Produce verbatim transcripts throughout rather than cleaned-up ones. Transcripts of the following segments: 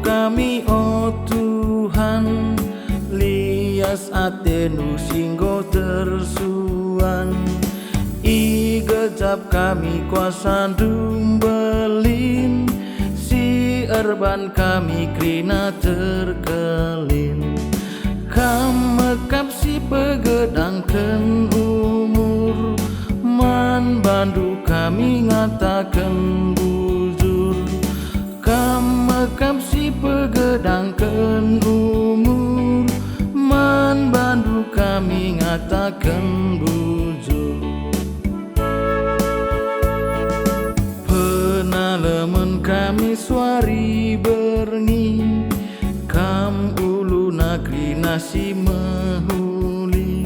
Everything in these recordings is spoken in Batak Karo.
Kami, o Tuhan, lias ateNdu si enggo tersuan. I gejap kami kuasaNdu mbelin, si erban kami kerina terkelin. Kam me kap si pegedangken umur, man bandu kami ngataken bujur. Kam me kap si pegedangken umur, man bandu kami ngataken bujur. Penalemen kami suari berngi, Kam uluna kerina si mehuli.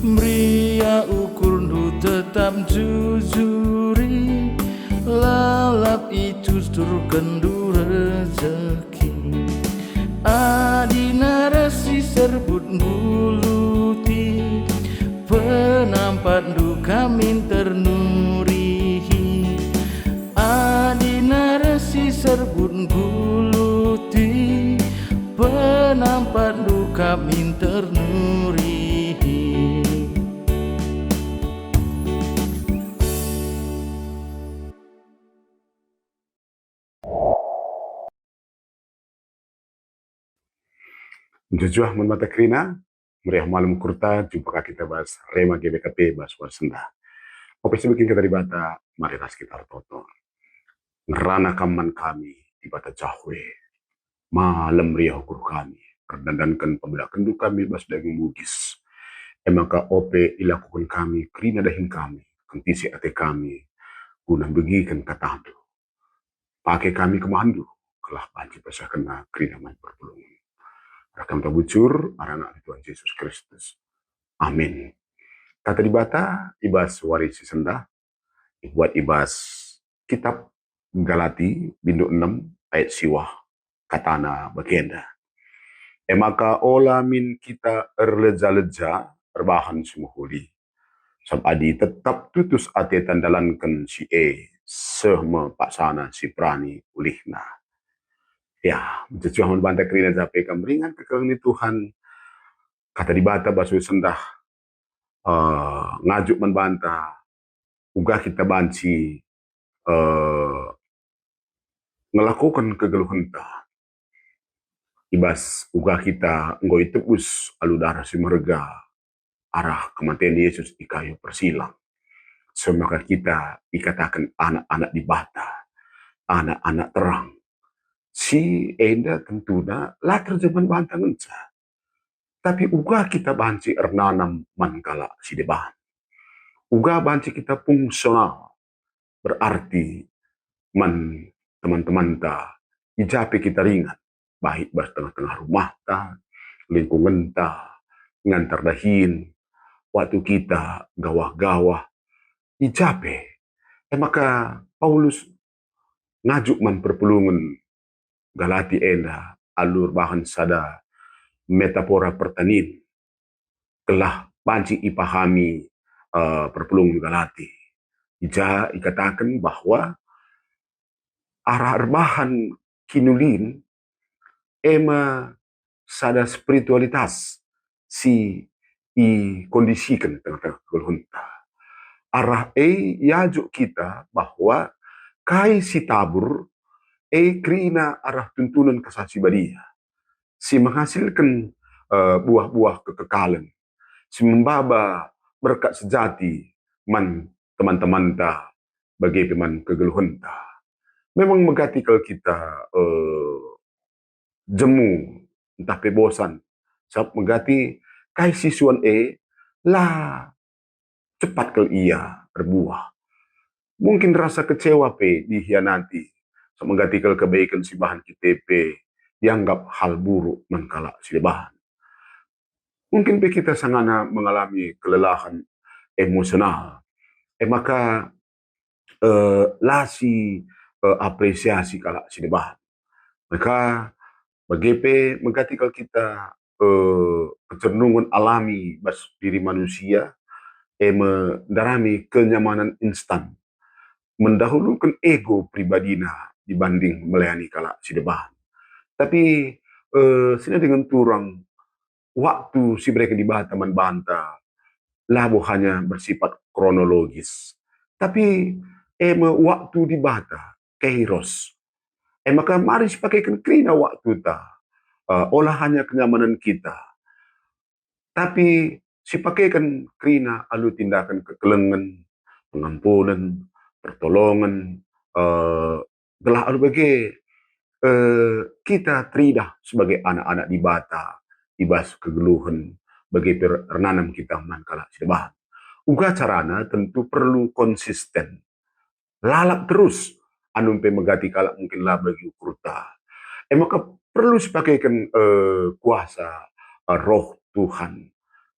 Meriah ukurNdu tetap njujuri, lalap ituturkenNdu rejeki. Adi nari si serbut ngguluti, penampatNdu kami nternurihi. Adi nari si serbut ngguluti, penampatNdu kami nternurihi. Njuah-juah man banta kerina, meriah malem ukurta, jumpa ka kita bas Rema G B K P bas wari sendah. Ope si kin kata Dibata, mari ras kita ertoto. Ngerana Kam man kami, Dibata Jahwe. Malem meriah ukur kami, erdandanken pembedakenNdu kami bas daging bugis. E maka ope ilakoken kami kerina dahin kami, kentisi ate kami, guna mbegiken kataNdu. Pake kami kemahenNdu, gelah banci pesahkenna kerina man perpulungen. Reh Kam tabujur, arah Anak Tuhan Jesus Kristus. Amin. Kata Dibata i bas wari si sendah, ibuat i bas kitab Galati, bindu enem ayat siwah, katana bagenda. E maka ola min kita erleja-leja erbahan si mehuli. Sabap adi tetap tutus ateta ndalanken si e, seh me paksana si perani ulihna. Ya, njuah-juah man banta kerina, jape kam ringan kekelengen Tuhan. Kata Dibata bas wari sendah, eh, ngajuk man banta, uga kita banci, eh, ngelakoken kegeluhenta. I bas uga kita enggo itebus alu dareh si meherga arah kematen Yesus i kayu persilang. Seh maka kita ikataken anak-anak Dibata, anak-anak terang. Si enda tentuna la terjeng man banta ngenca. Tapi uga kita banci ernanam man kalak si deban. Uga banci kita fungsional, berarti man teman-temanta, i ja pe kita ringan, baik bas tengah-tengah rumahta, lingkungenta, ngantar dahin, waktu kita gawah-gawah, i ja pe. E maka Paulus ngajuk man perpulungen Galati enda alu erbahan sada metafora pertanin, gelah banci ipahami, eh, perpulungen Galati. I ja ikataken bahwa arah erbahan kinulin e me sada spiritualitas si ikondisiken tengah-tengah kegeluhenta. Arah e iajuk kita bahwa kai si tabur e kerina arah tuntunen Kesah Si Badia, si menghasilken, eh, buah-buah kekekalen, si membaba berkat sejati man teman-temanta, bage pe man kegeluhenta. Memang megati kal kita, eh, jemu, ntah pe bosan, sabap megati kai si suan e la cepat kal ia erbuah. Mungkin rasa kecewa pe dihianati, sabap megati kal kebaiken si bahan kita pe dianggap hal buruk man kalak si deban. Mungkin pe kita sangana mengalami kelelahan emosional. E maka, eh, la si, eh, apresiasi kalak si deban. Maka bage pe megati kal kita, eh, kecernungan alami bas diri manusia, e me ndarami kenyamanan instan, mendahuluken ego pribadina dibanding melayani kalak si deban. Tapi, eh, sina dingen turang, waktu si ibereken Dibata man banta labo hanya bersifat kronologis, tapi e me waktu Dibata, kairos. E maka mari sipakeken kerina waktuta, eh, ola hanya kenyamanen kita, tapi sipakeken kerina alu tindaken kekelengen, pengampunen, pertolongen, eh, gelah alu bage, eh, kita teridah sebagai anak-anak Dibata i bas kegeluhen, bage pe ernanam kita man kalak si deban. Uga carana tentu perlu konsisten. Lalap terus, anu pe megati kalak mungkin la bagi ukurta. E maka perlu sipakeken, eh, kuasa, eh, Roh Tuhan.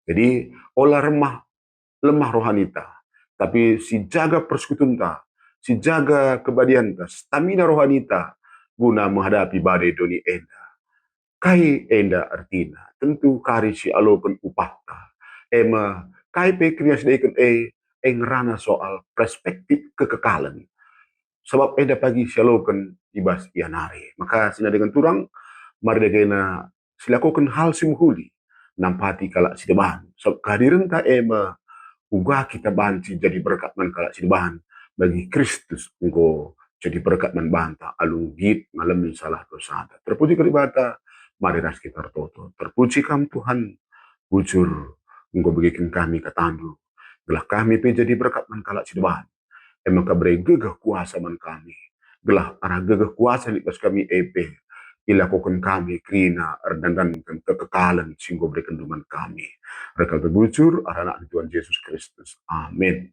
Jadi, ola remah, lemah rohanita, tapi sijaga persekutunta, sijaga kebadianta, stamina rohanita guna menghadapi badai doni enda. Kai enda ertina? Tentu kari si aloken upahta. E me, kai pe kerina si idahiken e, e ngerana soal perspektif kekekalen. Sabap enda pagi si aloken i bas ia nari. Maka sina dingen turang, mari dagena silakoken hal si mehuli, nampati kalak si deban. Sabap kehadirenta e me uga kita banci jadi berkat man kalak si deban, bagi Kristus enggo jadi berkat man banta alu nggit ngalemi salah dosanta. Terpuji kal Dibata, mari ras kita ertoto. Terpuji Kam Tuhan, bujur enggo begeken kami kataNdu, gelah kami pe jadi berkat man kalak si deban. E maka bere gegeh kuasa man kami, gelah arah gegeh kuasa lit bas kami e pe ilakoken kami kerina erdandanken kekekalen si enggo berekenNdu man kami. Reh kal bujur, arah AnakNdu Tuhan Jesus Kristus. Amin.